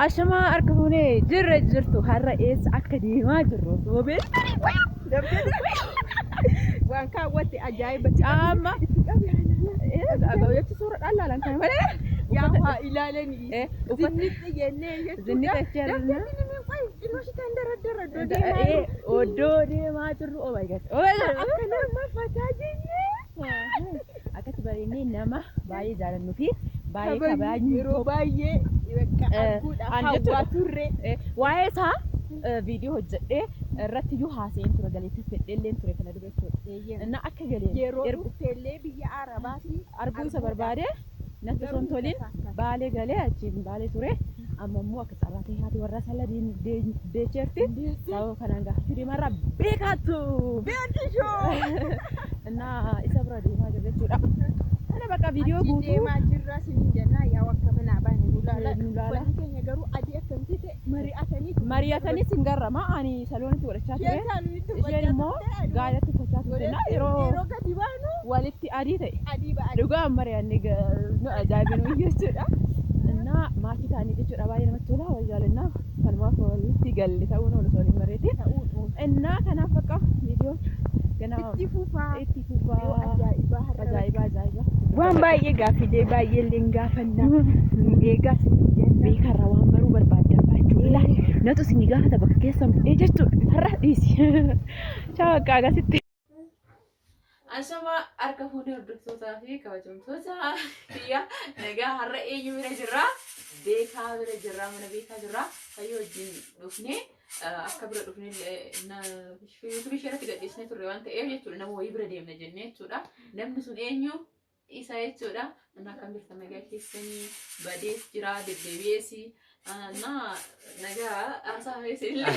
Ashamaa harka fuunee jirra jirtu har'a eessa akka deemaa jirru osoo beektanii. Waan kaawwatte ajaa'iba. Caamma jechuun suura dhallaalan kana malee. Yaa waa ilaalanii. Uffata Zinnitti jennee jechuudha. Zinnixa jechuudha. Dafteetti ni qoy xinnoo shitaan daraddara iddoo deemaa jiru. Oddoo deemaa jirru, oh my God. Oh my God. Akka nama fataa jennee. Akkatti bareennee nama baay'ee jaalannuu fi baay'ee Kabajnu kabajnu yeroo baay'ee bakka arguudhaaf an hawwaa jechuudha. turre. Waa'ee isaa viidiyoo hojjedhee irratti iyyuu haasa'een ture, galeeffadhee ture kana dura jechuudha. Innaa akka galeen Yeroo dhufteellee biyya Arabaatii arguu isa barbaade natti osoo hin tolin Baalee galee achiin Baalee ture. Amma immoo akka carraa ta'e haati warraa sala deecheerti. Sababa kanaan gaafachuu deemarraa beekaattu. Beekishoo. Innaa isa bira deemaa jirra jechuudha. Kana bakka viidiyoo Achi guutuu deemaa jirra siniin jennaa, yaa akka manaa baane nu laala. Nu laala. Uffanni keenya garuu adii akkamti ta'e mari'atanii. Mari'atanis hin garrama, ani saloonitti godhachaa ture. Isheen saloonitti Isheen uffachaa immoo turte, aduu gaayilatti uffachaa turte. Na yeroo yeroo gadi baanu walitti adii ta'e. Adii ba'anii. Dhugaan mari'anne nu ajaa'ibinu jechuudha. Innaa maatii ta'anii jechuudha, baay'ee namatti tola, wal jaalannaa kanumaaf walitti galle ta'uun oolu osoo hin mareetti. Innaa kanaaf bakka viidiyoo ganama Itti fufaa. Itti fufaa. Yoo ajaa'ibaa har'a. Ajaa'iba ajaa'iba. Waan baay'ee gaaffilee baay'ee illee hin gaafanna. Nu eegaa siniin jenna. Beekarraa waan baruu barbaaddan jechuudha. Natu isin gaafata bakka keessan bu'ee jechuudha. Har'a dhiisi. Chaa bakka agasitti. Ashamaa harka fuunee hordoftootaa fi kabajamtoota biyya nagaa, har'a eenyu bira jirra? Beekaa bira jirra, mana beekaa jirra. Fayyoo wajjin dhufnee akka bira dhufnee yuutuubii ishee irratti gadhiisnee turre waan ta'eef jechuudha, nama wayii bira deemna jennee jechuudha. Namni sun eenyu? Isa jechuudha. Inni akkam jirtan, nagaa keessanii? Badees jira deddeebi'eesi. Na nagaa haasaa illee.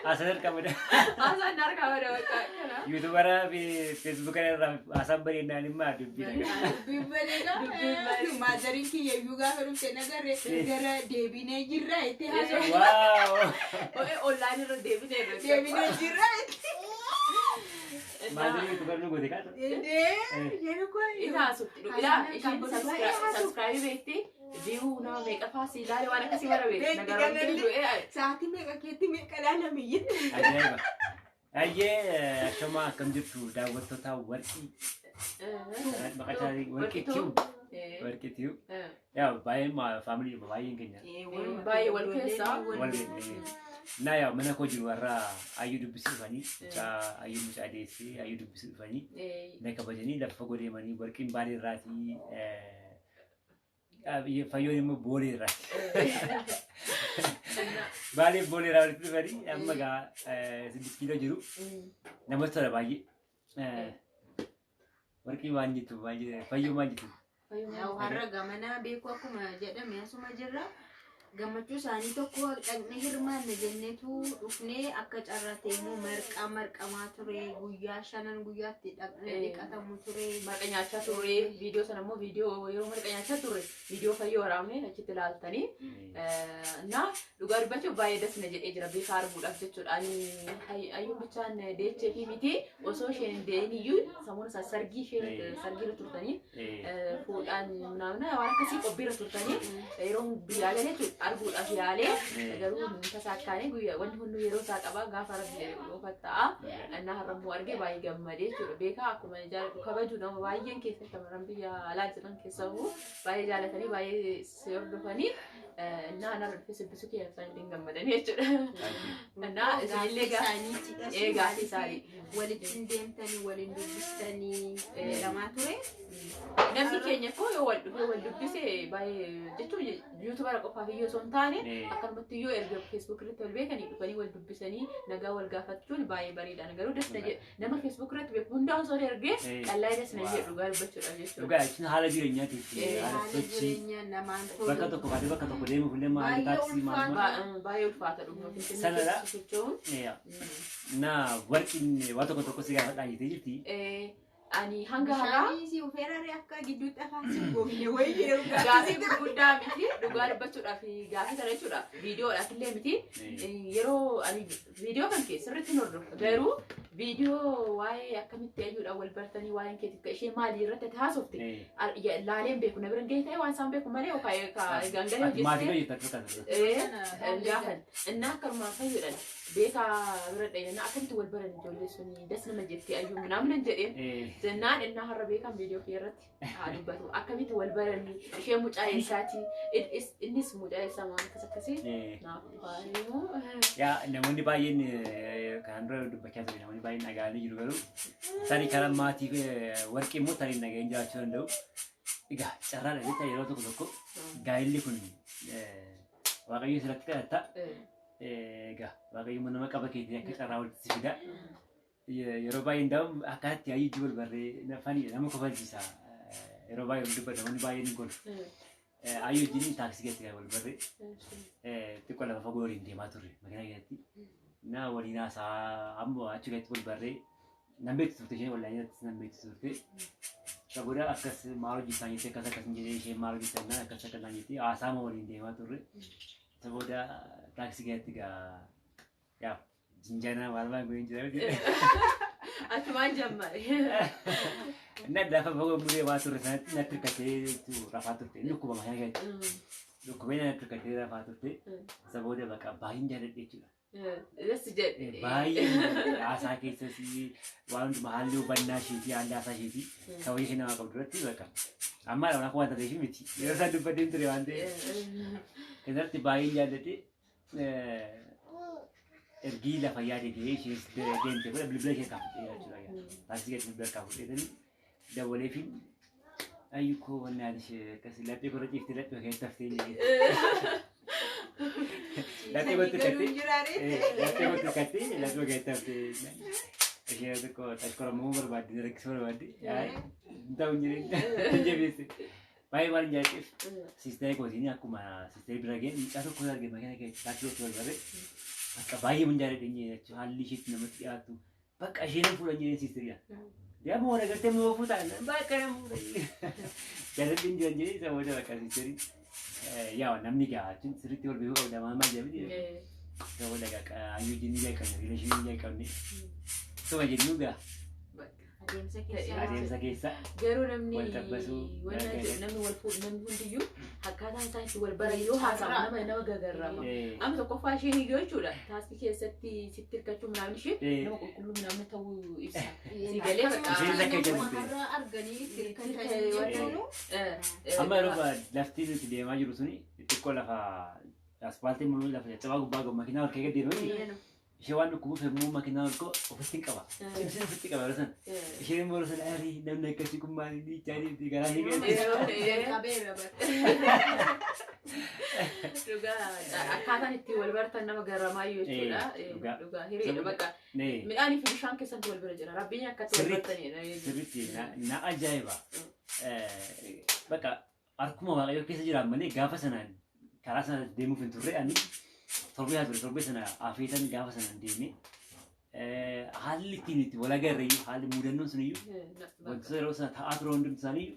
Haasaan harkaa bada. Haasaan harkaa bada bakka kana. Yuutuubara fi feesbuukara irraa haasaan bareednaan immoo dubbii nagaa. Dubbiin bareedaa. Dubbiin bareedaa. Maazariin kiyya iyyuu gaafa dhufte nagarre gara deebinee jirra itti haasa'u. Waaw! Online irra deebinee irra. Deebinee jirra itti. Maazariin yuutuubara nu goote kaata. Indee jedhu kun. Isa haasofti ilaa, isheen subscribe beekti, view nama meeqa faa si ilaale, waan akkasii mara beekti. Beekti. Nagaraan Kanallee. du'ee. Sa'aatii meeqa keetti meeqa ilaalame jette. Ajaa'iba. Baay'ee ashamaa, akkam jirtu daawwattoota Warqii? Maqaa isaanii Warqii Tube. Warqii Tube. Yaa baay'een family baay'een keenya. Baay'ee wal keessaa. Wal naa yaa mana koo jiru warra ayyuu dubbisuu dhufanii, mucaa ayyuu, mucaa deessee ayyuu dubbisuu dhufanii na kabajanii lafa fagoo deemanii. Warqiin Baalee irraatii, Fayyoon immoo Boolee irraati. Baalee Boolee irraa walitti dhufanii amma gaa 6 kiiloo jiru. Namatti tola baay'ee. Warqii waan jettu baay'ee, Fayyoo maal jettu? Har'a gamanaa beeku akkuma jedhame asuma jirra. Gammachuu isaanii tokko dhaqnee hirmaanne jenneetu dhufnee, akka carraa ta'e immoo marqaa marqamaa ture, guyyaa shanan guyyaatti dhaqnee dhiqatamu ture. Marqa nyaachaa turre, viidiyoo sana immoo viidiyoo yeroo marqa nyaachaa turre viidiyoo Fayyoo waraabnee achitti ilaaltanii. Na dhugaa dubbachuuf baay'ee dasna jedhee jira beekaa arguudhaaf jechuudha. Ani ayyuun bichaan deechee fi miti, osoo isheen hin dee'in iyyuu sammuu isaa sargii isheen sargii irra turtanii fuudhaan naamna waan akkasii qophiirra turtanii yeroo biyyaa galee jechuudha arguudhaaf yaalee garuu tasaakkaanii guyyaa wanti hunduu yeroo isaa qaba, gaafa Rabbi jedhe dhuunfatta'a. Innaa har'ammoo argee baay'ee gammadee jechuudha. Beekaa akkuma jaalladhu kabaju, nama baay'een keessatti shamarran biyya alaa jiran keessahuu baay'ee jaalatanii baay'ee si hordofanii, innaa anarra dhufee sibbisuu kiyya isaan ittiin gammadanii jechuudha. Innaa isinillee gaaffii isaanii. Walitti hin deemtanii waliin dubbistanii jedhamaa ture. Namni keenya koo yoo wal dhufee wal dubbise baay'ee jechuun yuutubara qofaaf iyyuu osoo hin taane akkanumatti iyyuu erga feesbuuk irratti wal beekanii dhufanii wal dubbisanii nagaa wal gaafachuun baay'ee bareedaadha. Garuu dasna jedhe nama feesbuuk irratti beeku hundaa osoo ergee callaa dasna jedhu dhugaa dubbachuudhaaf jechuudha. Dhugaa jechuun haala jireenyaatiif haala Haala sochii jireenya namaan tolu. Bakka tokko kaatee bakka tokko deemuuf illee maal Baay'ee taaksii maal maal. Baay'ee ulfaata dhuguma Finfinnee Sanadha. keessa socho'uun. Na Warqiin waa tokko tokko si gaafadhaa jettee jirti. Ani hanga har'aa Bishaanii si ufeeraree akka gidduutti afaan si gogne wayii yeroo gaafii gurguddaa miti, dhugaa dubbachuudhaaf gaafii kana jechuudha, viidiyoodhaaf illee miti. Yeroo ani viidiyoo kan kee sirriitti hin hordofu, garuu viidiyoo waa'ee akkamitti ayyuudhaan wal bartanii, waa'een keetiif ishee maalii irratti ati haasofte laaleen beeku, na bira gahee ta'e waan isaan beeku malee yookaan gangalee Ati maatii hojjettee hojjetta fakkaata. Gaafan innaa akkanumaan fayyadhan beekaa bira dhayina, akkamitti wal baran ijoollee suni, das nama jettee ayyuu minaamin jedheen jennaan, innaa har'a beekan viidiyoo kee irratti haa dubbatu, akkamitti wal baranii, ishee mucaa eessaati, innis mucaa eessaa, waan akkas akkasii naaf faayuu. Yaa, namoonni baay'een kanaan dura dubbachaa ture, namoonni baay'een dhaga'anii jiru, garuu tarii karaa maatii warqii immoo tarii nagaheen jiraachuu danda'u. Egaa carraadha jecha, yeroo tokko tokko gaa'illi kun Waaqayyo sirratti kadhata. Egaa Waaqayyo immoo nama qaba keetii akka carraa walitti si fida. Yeroo baay'ee ndaa'u akkaatti ayyuu wal barree faniidha, nama kofalchiisa. Yeroo baay'ee wal dubbata, namoonni baay'een ni kolfu. Ayyuu wajjin taaksii keessatti kan wal barree xiqqoo lafa fagoo waliin deemaa turre makiinaa keessatti. Na waliin haasaa amma achi keessatti wal barree, nan beektu turte isheen, wallaan irratti nan beektu turte. Isa booda akkas maal hojjetaa jettee, akkas akkas hin jedhee, isheen maal hojjetaa jennaan akkas akkas naan jettee, haasaama waliin deemaa turre. Isa booda taaksii keessatti gaa yaa jinjanaa maal maal godhin jira miti. Achumaan jammare. Inni lafa fagoo deemaa turre sanatti natti hirkatee rafaa turte. Inni dhukkuba makiinaa keessatti. Dhukkubee natti hirkatee rafaa turte. Isa booda bakka baay'een jaalladhe jechuudha. Das jedhe. Baay'ee haasaa keessas waan hundumaa, haalli hubannaa isheetii, haalli haasaa isheetii, kabaja ishee nama qabdu irratti bakka. Amma dha waan ta'eef miti. Yeroo isaan dubbadeen ture waan ta'eef. Keessatti baay'een jaalladhe. Ergii lafa yaade gahee isheenis deemte booda bilbila ishee kaafudhee jechuudha. Taaksii keessatti bilbila kaafudheetanii dabalee fi ayyuu koo wannaan ishee akkas laphee korra ciiftee laphee keessatti haftee jedhee. Laphee kootti Galuu hirkattee jiraaree. Laphee kootti hirkattee laphee keessatti haftee, ishee tokko tashkoramuu barbaadde, rakkisuu barbaadde, hin ta'u hin jireen jabeesse. Baay'ee waan hin jaalladheef siistee kootiin akkuma siistee bira ga'e, mucaa tokko arge makiina keessatti taaksii wal barree, bakka baay'ee mun jaalladhe jechuudha, haalli isheetti namatti dhiyaatu, bakka ishee nan fuudhan jedheen siistiriidha. Deemu waan agartee immoo fuutaan bakka nan fuudhan jaalladhe hin jiran jedhee. Isa booda bakka siistiriin yaa namni gaa jechuun sirriitti wal beekuu qabda maal maal jedhamti. Isa booda gaa ayyuu jinni jalqabne, relationii jalqabne. Suma jennuu gaa Adeemsa keessa. Adeemsa keessa Garuu namni wal tabbasuu, wanna gargar. Namni wal fuudhu, namni hundiyyuu akkaataan isaan itti wal baran yoo haasa'amu nama gagarrama. Amma tokkoffaa isheen iyyuu jechuudha, taaksii keessatti sitti hirkachuu minaamin ishee nama qulqulluu minaamin ta'uu ibsa. Si galee bakka Isheen akka jalatti. Har'a arganii itti hirkatanii jechuun. Amma yeroo lafti nuti deemaa jiru suni xiqqoo lafa aspaaltii immoo lafa caccabaa gubbaa gahu, makiinaa ol ka'ee gad deemanii, ishee waan dhukkubuuf immoo makiinaa ol ka'u ofitti qaba. Cimseen ofitti qaba yeroo sana. Isheen immoo yeroo sana arii namni akkasii kun maal inni ichaa deemti garaa ishee keessatti. Jalqabeera bara. Dhugaa akkaataan itti wal bartan nama garramaayyuu jechuudha. Dhugaa. Dhugaa hiriidha bakka. Midhaanii fi bishaan keessantu wal bira jira. Rabbiin akkatti wal bartanidha. Sirriitti na ajaa'iba. Bakka harkuma Waaqayyoo keessa jiraan malee gaafa sanaan karaa sana deemuuf hin turre. Ani torbee haa ture, torbee sana afeetan gaafa sanaan deeme, haalli ittiin itti wal agarre iyyuu, haalli mudannoon sun iyyuu, wantoota yeroo sana ta'aa ture hundumti isaanii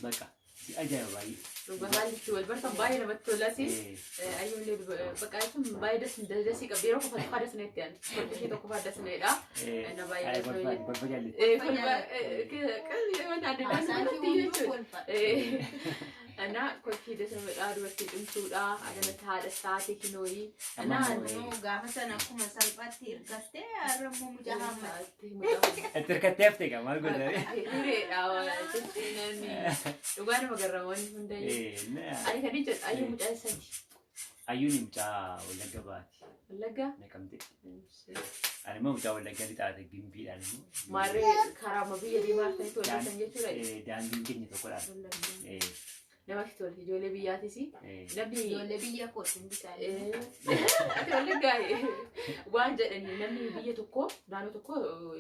bakka si ajaa'iba baay'ee. Dhugaa haalli itti wal bartan baay'ee namatti tolas. Ayyuullee bakka jechuun baay'ee dasii qabdi. Yeroo qofa tokko dasna itti aanu. Kolfi ishee tokko dasneedha. Na baay'ee Kolfa kolfa jaalladhi. Kolfa waan adda addaa Haasaan sanatti hunduu jechuudha. kolfa. እና kolfii dasnadha, dubartii cimtuudha, adamatti haadha taate kinooyi. Amma Anaa immoo, Gaafa sana akkuma salphaatti hirkattee har'a immoo mucaa hammate. Itti hirkattee haftee gaa maal godha? Hireedha jechuun namni dhugaa nama garramoonni hundayyuu. Ani kan jedhu ayyuu mucaa isaati. Ayyuun mucaa Wallagga Bahaati. Wallaggaa. Naqamte. Ani immoo mucaa Wallagga Lixaate, Gimbiidhaan immoo. Maarree karaa biyya deemaa jirtanitti wal bartan jechuudha. Daandiin keenya tokkodha. Namatti tola ijoollee biyyaatis. Namni Ijoollee biyya kooti hundi isaanii. Ati Wallaggaa waan jedhanii, namni biyya tokko naannoo tokko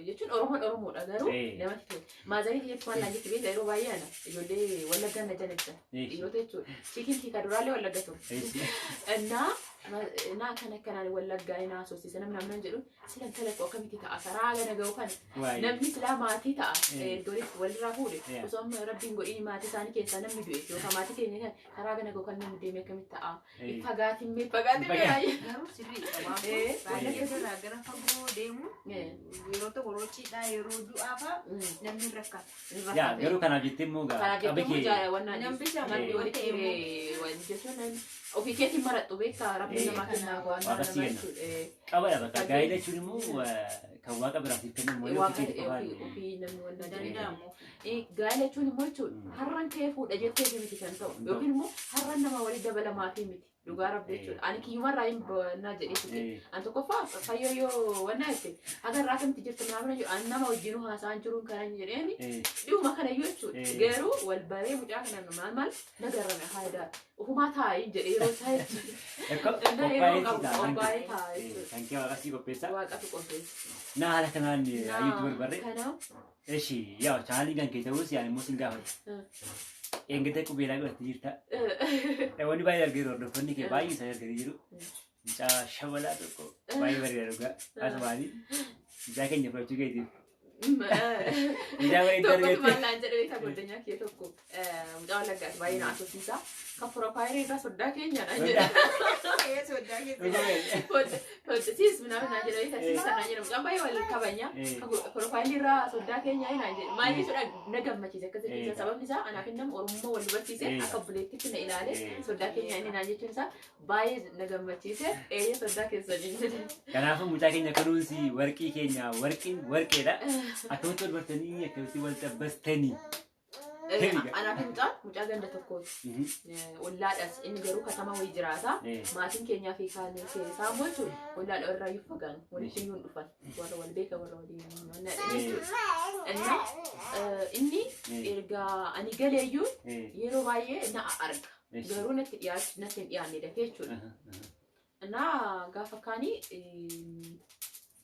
jechuun Oromoon Oromoodha, garuu namatti tola. Maazarii jechuun maal naan jetti beektaa? Yeroo baay'ee ana ijoollee Wallaggaa na jalatti dhiirota jechuudha. Chiikiin kiika duraallee Wallagga ture. Innaa Naa kan akkanaan Wallaggaa naa haasofsiisa namni namni jedhu sila intala koo akkamitti ta'a karaa gana ga'u kana namni silaa maatii ta'a erga walirraa fuudhe osoo amma rabbiin godhiin maatii isaanii keessaa namni du'e yookaan maatii keenya kan karaa gana ga'u kan namni deeme akkamitti ta'a fagaatiin fagaatiin mee. Garuu sirriidha waan kun baay'ee irraa gara fagoo deemu yeroo tokko yeroo cidhaa yeroo du'aa fa'a namni hin rakkata. Yaa garuu kanaaf jettee immoo gaa Kanaaf qabi jettee immoo kee jaalawwan Namni namni walitti jechuun ofii keetiin marattu beektaa rabbiin namaa kennaa waan Waaqa si nama kenna. jechuudha. Qabadha bakka gaa'ela jechuun immoo kan waaqa biraatiif kennamu malee ofii keetii qofaan. Ofii namni wanta jedhu. Danda'amu. Gaa'ela jechuun immoo jechuudha har'an kee fuudha jettee miti kan ta'u yookiin immoo har'an nama walii dabalamaa fi miti dhugaa rabbi jechuudha. Ani kiyyumarraa hin bannaa jedhee ture. An tokkoffaa fayyoo yoo wannaa jette haga irraa akkamitti jirtu naa bira jiru an nama wajjinuu haasa'an jiruun kanan jedheeni dhihuma kanayyuu jechuudha. Garuu wal baree mucaa kana maal maal nagarrame faayidaa ofumaa taa'ee jedhee yeroo isaa jechuudha. Ekko Innaa yeroo qophaa'ee qabu ta'a. qophaa'ee ta'a jechuudha. Kan kee waaqa sii qopheessa. Waaqatu qopheessa. Na haala kanaan ayyuutti barbarre. Kanaaf Eshi yaa chaanaliin kan kee ta'us yaan immoo sin gaafadha. Eeggatee qubeelaa godhattee jirta. Namoonni baay'ee arganii hordoftoonni kee baay'ee isaanii arganii jiru. Mucaa shabalaa tokko baay'ee bareeda dhugaa. Asumaanii mucaa keenya fudhachuu keetiif. Mucaa bareedaa Tokkotu argatte. maallaan jedhee isa goddanyaa kee tokko mucaa Wallaggaati baay'ee na asosiisa. Kan piroofaayilii irraa soddaa keenyadha jedha. Soddaa keessa. Siis minaamin naan jedha isa siis naan jedha mucaan baay'ee wal kabanya. Piroofaayilii irraa soddaa keenyaa naan jedha. Maal jechuudha na gammachiise akkas jechuudha sababni isaa anaaf inni nama Oromummaa wal dubarsiise akka buleettitti na ilaale soddaa keenyaa inni naan jechuun isaa baay'ee na gammachiise eeyyee soddaa keessanii jedhe. Kanaafuu mucaa keenya kunuunsi warqii keenya warqiin warqeedha. Akkamitti wal bartanii akkamitti wal xabbastanii. Anaaf mucaan mucaa ganda tokkooti. Ollaadhas inni garuu katama wayii jiraata. Maatiin keenyaa fi kaan keessaa immoo jechuudha ollaadha irraa iyyuu fagaan walitti iyyuu hin dhufan warra wal beeka warra waliin jechuudha. Innaa inni erga ani galeeyyuu yeroo baay'ee na arga. Garuu natti dhiyaatu natti hin dhiyaanne dafee jechuudha. Innaa gaafa kaanii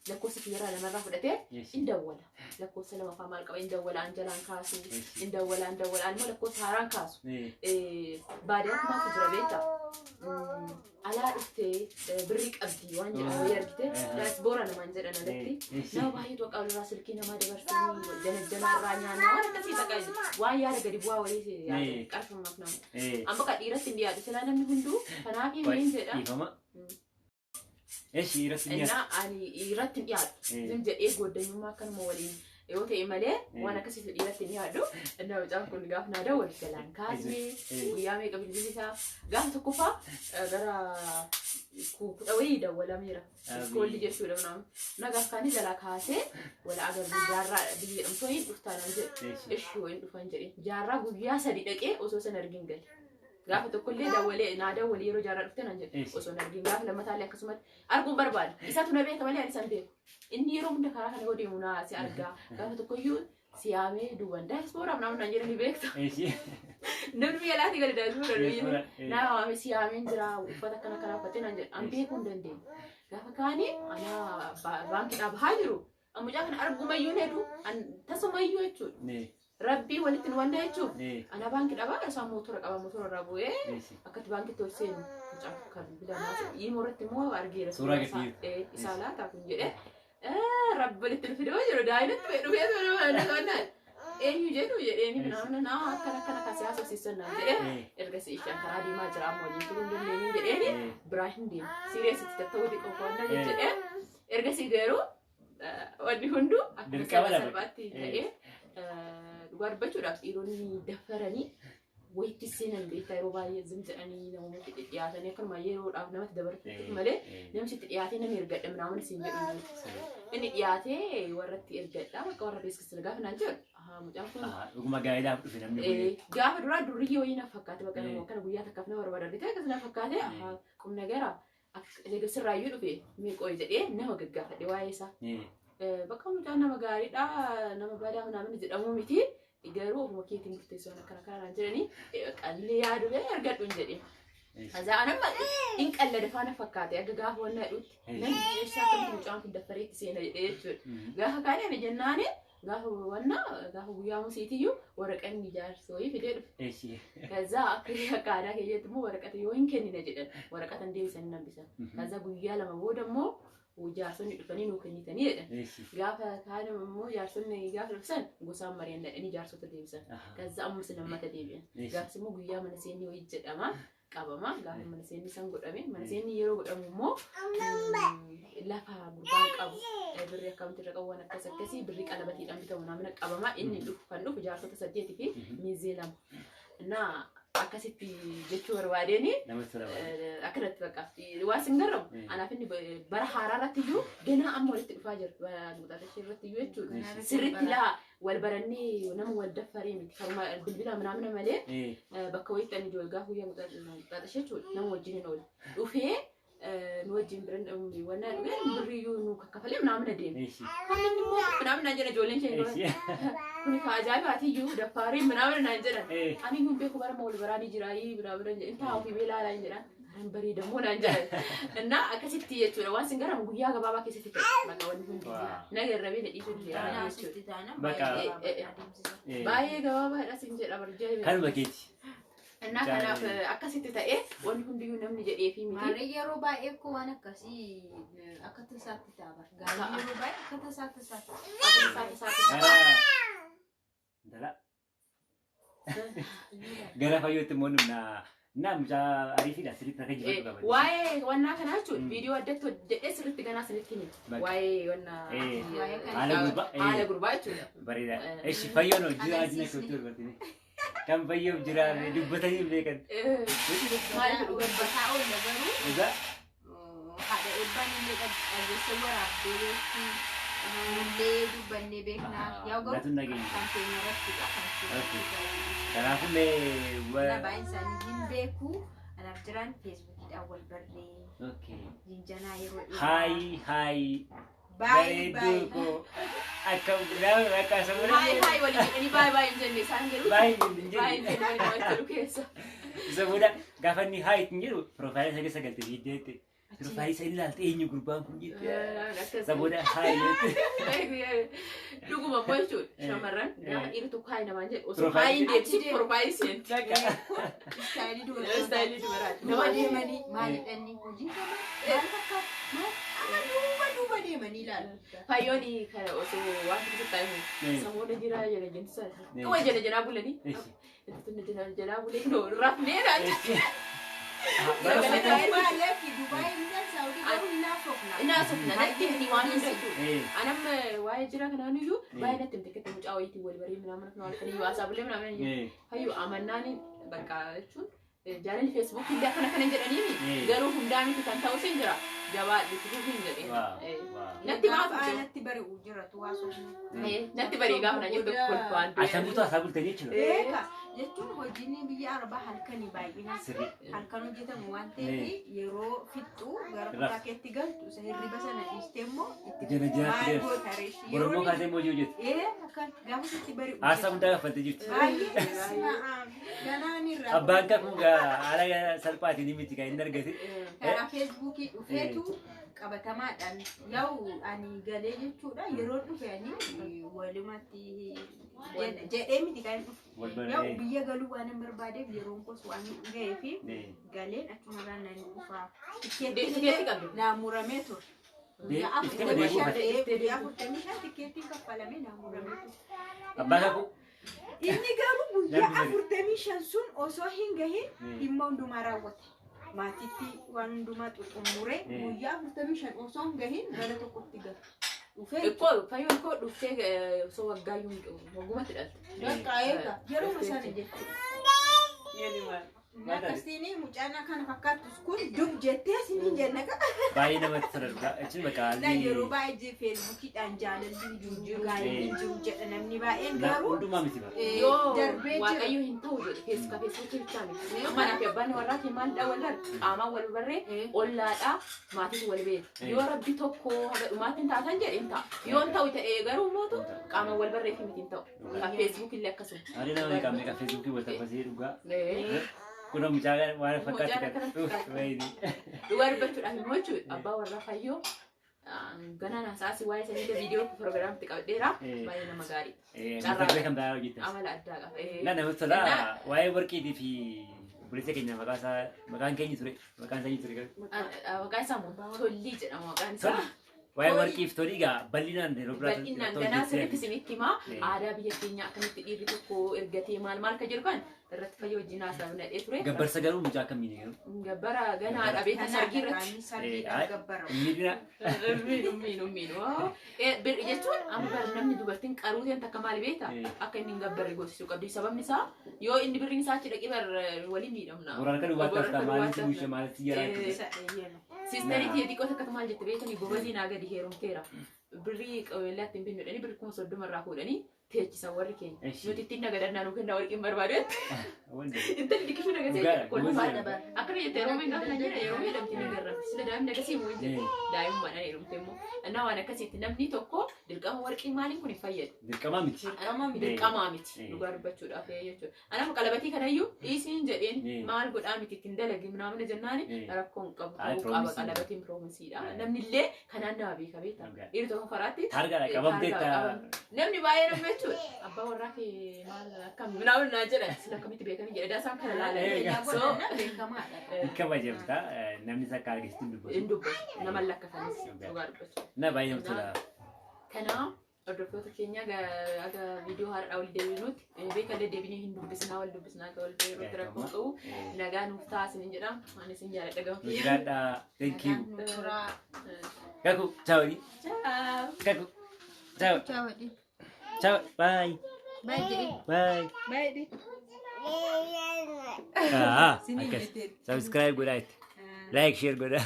lakkoofsa kiyyarraa namarraa fudhatee in dawwala. Lakkoofsa lamaffaa maal qaba in dawwala an jalaan kaasu in dawwala in dawwala an immoo lakkoofsa haaraan kaasu. Baadiyyaatti maaltu jira beektaa? Alaa dhuftee birrii qabdi waan jedhamu wayii argite diaspora namaan jedhan alatti nama baay'eetu akka walirraa silkii namaa dabarsanii janajjanaa irraa nyaanna waan akkasii taqa waan yaada gadi bu'aa wayii qarshummaaf nama. Amma kan dhiiratti hin dhiyaatu silaa namni hunduu kanaaf hin jedha. Dhiifama. Eshi irratti ni Innaa ani irratti hin dhiyaatu. Zim jedhee gooddanyummaa akkanuma waliin yoo ta'e malee waan akkasiitu dhiiratti hin dhiyaatu. Innaa mucaan kun gaafa naa dawwal jalaan kaasnee guyyaa meeqa bilbilli isaa gaafa tokkoffaa gara 10 wayii dawwalameera. Iskoolli jechuudha naam. Na gaaf kaanii jalaa kaasee wala agarru jaarraa biyya jedhamtu wayiin dhuftaa naan jedhe. Ishi wayiin dhufan jedhee jaarraa guyyaa 3 dhaqee osoo san argin gale. Gaafa tokkollee dawwalee naa dawwalee yeroo jaarraa dhufte naan jedhe osoo hin argin gaafa lammataallee akkasumatti arguun barbaada. Isatu na beeka malee ani isan beeku. Inni yeroo hunda karaa kana yoo deemu naa si argaa. Gaafa tokkoyyuu si yaamee duwwan daayispooraaf naam naan jedhe ni beekta. Namni biyya alaatii gadi daayispooraa dhufe. Naa waamee si yaameen jira uffata akkana kana uffattee naan jedhe an beekuu hin dandeenye. Gaafa kaanii anaa baankiidhaa bahaa jiru. Mucaa kana argumayyuu hin hedu tasumayyuu jechuudha. Rabbii walitti nu wanna jechuuf ana baankii dhabaa isaan mootora qaba mootora irraa bu'ee akkatti baankitti ol seenu mucaa kan bilamaa dhiimuu irratti immoo argeera Suuraa gadi isaa laata kun jedhee rabbi walitti nu fidee jiru daa'imatti dhufee ture eenyu jedhu jedheeni namni naa akkana akkana kaasee haasofsiisan naan jedhee ergasii isheen karaa deemaa jira amma waliin turuu hin dandeenyu jedheeni biraa hin deemu siiriyeesitti tatta'uu xiqqoo qo'annaa jedhee ergasii garuu wanni hunduu akkuma Dirqama lafa. salphaatti ta'ee dhugaa dubbachuudhaaf dhiironni dafaranii wayitti seenan beektaa yeroo baay'ee zim jedhanii namoota dhiyaatanii akkanuma yeroodhaaf namatti dabarfatu malee namni itti dhiyaatee namni ergadha minaamin siin jedhu hin jiru. Inni dhiyaatee warratti ergadha bakka warra beeksisa gaafa naan jedhu mucaan kun Dhuguma gaa'elaaf dhufe namni kun. Gaafa duraa durriyyee wayii naaf fakkaate bakka nama akkana guyyaa takkaaf nama barbaada argite akkas naaf fakkaate qubna gara sirraayyuu dhufe meeqooyi jedhee nama gaggaafadhe waa'ee isaa. Bakka mucaan nama gaariidha nama badaa minaamin jedhamu miti garuu ofuma keetiin murteessu waan akkana kanaan jedhanii qallee yaaduu argadhu hin jedhee. Azaan amma hin qallada faana fakkaate akka gaafa wanna jedhutti namni eessaa akkamitti mucaan kun daffareetti seena jedhee jechuudha. Gaafa kaanii ani jennaani Gaafa wanna gaafa guyyaa musiitiyyuu waraqanni jaarsa wayii fidee dhufe. ከዛ akka aadaa keenyatti immoo waraqata yoo hin kennine jedhan waraqata hin deebisanii hambisan. ከዛ guyyaa 2 booda immoo jaarsonni dhufanii nuu kennitanii jedhan. Gaafa kaan immoo jaarsonni gaafa dhufsan gosaan mari'an dhaqanii jaarsota deebisan. ከዛ ammas lammata deebi'an. Gaafas immoo guyyaa mana seenni wayii jedhama qabama. Gaafa mana seenni san godhame mana seenni yeroo godhamu immoo lafa gurbaan qabu birrii akkamitti irra qabu waan akkas akkasii birrii qalabatiidhaan bitamu namni qabama inni dhufu kan dhufu jaarsota 8 fi miizee 2. እና akkasitti jechuu barbaadeen Namatti tola baay'ee. Akkanatti bakka waan sin garramu anaaf inni bara haaraa irratti iyyuu ganaa amma walitti dhufaa jira bara guutatashee irratti iyyuu jechuudha. Sirriitti laa wal barannee nama wal daffaree miti karuma bilbila manaamina malee bakka wayiitti ani ijoollee gaafa guyyaa guutatashee jechuudha nama wajjin hin oolu. Dhufee nu wajjin biran wanna dhugee birriyyuu nu kakkafalee manaamina deeme. Kan inni immoo manaamina jedha ijoolleen ishee kuni ka ajaa'ibaatiyyuu daffaarii manaamina naan jedhan. Ani hin beeku bara wal baraanii jiraayii biraa bira jedhan taa ofii beelaa naan jedhan kanan bareedamoo naan jedhan. Innaa akkasitti jechuudha waan sin garamu guyyaa gabaabaa keessatti ta'e bakka wanni hundi nagarrabee na dhiisuu dide jechuudha. Baay'ee gabaabaadha sin jedha barjaa. Kanuma keeti. Innaa kanaaf akkasitti ta'e wanni hundiyyuu namni jedhee fi miti. Maarree yeroo baay'ee koo waan akkasii akka tasaatti ta'a bara. Gaarii yeroo baay'ee akka tasaa tasaatti. Akka tasaa tasaatti. Gara gara fayyootti immoo numna na mucaa ariifiidha sirriitti akka jibatu qaba. Waa'ee wannaa kanaa jechuun viidiyoo addatti hojjedhee sirriitti ganaa sinitti himi. Waa'ee wannaa haala gurbaa haala gurbaa jechuudha. Bareeda. Eshi fayyoon hojii ajina keetti barbaadne. Kan fayyoof jiraame dubbatanii hin beekan. Maaliif dhugaa Dubbataa oolla garuu Egaa haadha eebbaan illee dhageessa waraabdee beekti. Illee dubbannee beekna. Yaa garuu Natu nageenya. kan keenya irrattidha. Kan keenya Kanaafuu mee Baay'een isaanii hin beeku. Anaaf jiraan feesbuukiidhaan wal barree. Jinjanaa yeroo dheeraa. Haayi haayi. Baay'ee Bareedduu baay'ee. koo akka nama akka Baay'ee baay'ee waliin jedhanii baay'ee baay'ee hin jenne isaan jedhu. Baay'ee hin Baay'ee hin jenne. jenne namatti tolu keessa. Isa booda gaafa inni haayi ittiin jedhu piroofaayilii isa keessa galte fiiddeetti. Piroofaayilii isa ilaalte eenyu gurbaan kun jette. Isa booda haayi jette. Dhuguma immoo jechuudha shamarran gaafa dhiirri tokko haayi namaan jedhu osoo Piroofaayilii. haayi hin deebisiin piroofaayilii seenti. Istaayilii dubartootaa. Istaayilii dubaraati. Nama deemanii maalidhanni hojiin kama maal fakkaata maal amma duuba duuba deemanii ilaalu. Fayyoon kana osoo waan tokko ta'e samoona jira jala jentu sana. Dhuma jala jalaa bulanii. Intalli jala jalaa bulee no rafnee naan jedhe. Dubaay lakki Dubaay hin Saawudii garuu hin haasofna. Inni haasofna natti himti waan hunda jechuudha. Anam waa'ee jira kanaan iyyuu baay'ee natti himte akkatti mucaa wayiitiin wal baree minaamin kan halkanii haasaa bulee minaamin fayyuu amannaan bakka jechuun jaalalli feesbuukii illee akkana kana jedhaniimi garuu hundaa miti kan ta'us hin jira jabaadhu itti hin jedheen. Natti maaf Gaafa jira. natti bari'u jiratu haasofna. Natti barii gaafa na jettu kolfaan du'e. Ashamuutu haasaa bultanii jechuudha. Eega jechuun hojiin biyya arabaa halkanii baay'inaan Sirrii. halkan hojjetamu waan ta'eef yeroo fixxu gara kutaa keetti galtu isa hirriba sana dhiistee immoo itti Jala jalaatti maal deemtu. goota reeshii Oromoo kaasee immoo hojii hojjetu. Ee akkan gaafa sitti bari'u. Haasaa guddaa kaffaltee jirti. Baay'ee ganaan irraa. Abbaan kakuu haala salphaatiin miti kan inni argate. Karaa feesbuukii dhufeetu qabatamaadhaan yaa'u ani galee jechuudha yeroo dhufe ani walumatti jedhee miti kan dhufe. Wal Yaa'u baree. biyya galuu waan hin barbaadeef yeroon kos waan ga'ee fi galeen achumarraan nan dhufa. Tikkeettiin Tikkeetti qabdu? naa muramee ture. Guyyaa Itti 45 deebi'u. guyyaa 45 tikkeettiin kaffalamee naa muramee ture. Abbaan kakuu. Inni garuu guyyaa Namni 45 sun osoo hin gahin dhimma hundumaa raawwate. Maatiitti waan hundumaa xuxumuree guyyaa 45 osoo hin gahin mana tokkotti gala. Dhufee Ikkoo fayyoon koo dhuftee osoo waggaayyuu hin qabu waggumatti dhalte. Bakka eega yeroo sana jechuudha. Akkasiin mucaan kana fakkaattus Kun dub jettee siniin jenna ka. Baay'ee namatti tola dhugaa. Jechuun bakka Na yeroo haalli baay'ee feesbuukiidhaan jaalalli hin jiru gaa'elli hin jiru jedha namni baay'een garuu hundumaa miti bara. Yoo darbee jira. waaqayyo hin ta'u jedhe feesbuuka feesbuukii bichaa miti. Amma anaaf abbaan warraa kee maalidha wal barre qaamaan wal barree ollaadhaa maatiitu wal beeka. Yoo rabbi tokko haga dhumaatti hin taatan jedhe hin ta'a. Yoo hin ta'u ta'e garuu mootu qaamaan wal barree fi miti hin ta'u. Ka feesbuukii illee akkasuma. Haalli nama meeqa meeqa feesbuukii wal tabbasee dhugaa. Kun mucaa waan fakkaatti kan. Uff wayini. Dhugaa dubbachuudhaaf immoo jechuudha abbaa warraa fayyoo Ganaan hasaasi waa'ee sanii viidiyoo piroogiraamtti qabadheera. Baay'ee nama gaarii. Mata duree kan biraa hojjettas. Amala addaa qaba. Na namatti tola, waa'ee warqiitii fi obboleessa keenya maqaa isaa, maqaan keenya ture, maqaan isaa ture garuu. Maqaan isaa immoo Tollii jedhama maqaan isaa. Waa'ee warqiif tolii egaa bal'inaan yeroo biraa Bal'inaan ganaa sirriitti isinitti himaa, aadaa biyya keenyaa akkamitti dhiirri tokko ergatee maal maal kan jedhu kan irratti fayya wajjin haasa'u nadhee ture. Gabbarsa garuu mucaa akkamiin garuu? Gabbara ganaa qabeetta sargii irratti. Sargiidhaan gabbaramu. Miidhina. Miidhu miidhu miidhu. Birri jechuun amma bara namni dubartiin qaruuteen takka maali beekta? Akka inni hin gabbarre goosisuu qabdi. Sababni isaa yoo inni birriin isaa achi dhaqee bar waliin miidhamna. Boraan kan duwwaatti haftaa maalitti bulcha maalitti jalaa jechuudha. Isa eeyyama. Siisterii tiyya xiqqoo takkatu maal jette beektanii, gobazii naa gadi heerumteera. Birrii qabeellaa ittiin binnu jedhanii birrii 30,000 irraa fuudhanii teechisan warri keenya. Nuti ittiin nagadannaa nuu kennaa, warqiin barbaadu jette. Intalli diqishuu nagasee Dhugaadha, kolfaa. gobazii. Akkana jette, yeroo meeqa gaafa jedha, yeroo miidhamti ni garramti. Sila daa'imni akkasii immoo hin jedhu. Daa'imummaadhaan heerumte immoo. Innaa waan akkasiitti namni tokko dirqama warqii maaliin kun hin fayyadu. Dirqamaa miti. Dirqama miti. Dirqamaa miti dhugaa dubbachuudhaaf jechuudha. Anaaf qalabatii kanayyuu dhiisiin jedheen, maal godhaa miti ittiin dalagi naamna jennaani rakkoon qabu Ay, ta'uu qaba, promise. Qalabatiin promise-iidha. Namni illee kanaan nama beeka beekta. Dhiirri tokko karaatti Taargaadha qabamtee Taargaa namni baay'ee nama jechuudha. Abbaa warraa kee maal akkam naamni naa jedhan, sila akkamitti beekanii jedha isaan kana laalanii. Yaa So godhannaa beekamaadha. Hin kabajamta, namni isa akka argisitti hin dubbatu. Hin dubbatu, nama lakkafanis dhugaa dubbatu. Na baay'ee namatti tola. Kanaaf hordoftoota keenya, aga viidiyoo har'aa wal deebinutti, beeka deddeebinee hin dubbisnaa, wal dubbisnaa akka wal deebinutti rakkoo qabu, nagaa nuuf ta'a isinin jedha. Ani isin jaalladha gama Nu kiyya. jiraadhaa. Thank you. Nagaan nu turaa. Kaku, ciao. Ciao. Kaku. Ciao. Ciao. Ciao. Bye. Bye jedhi. Bye. Bye jedhi. Ah, Siniin akkas. jetteetti. Subscribe godhaa itti. Like, share godhaa.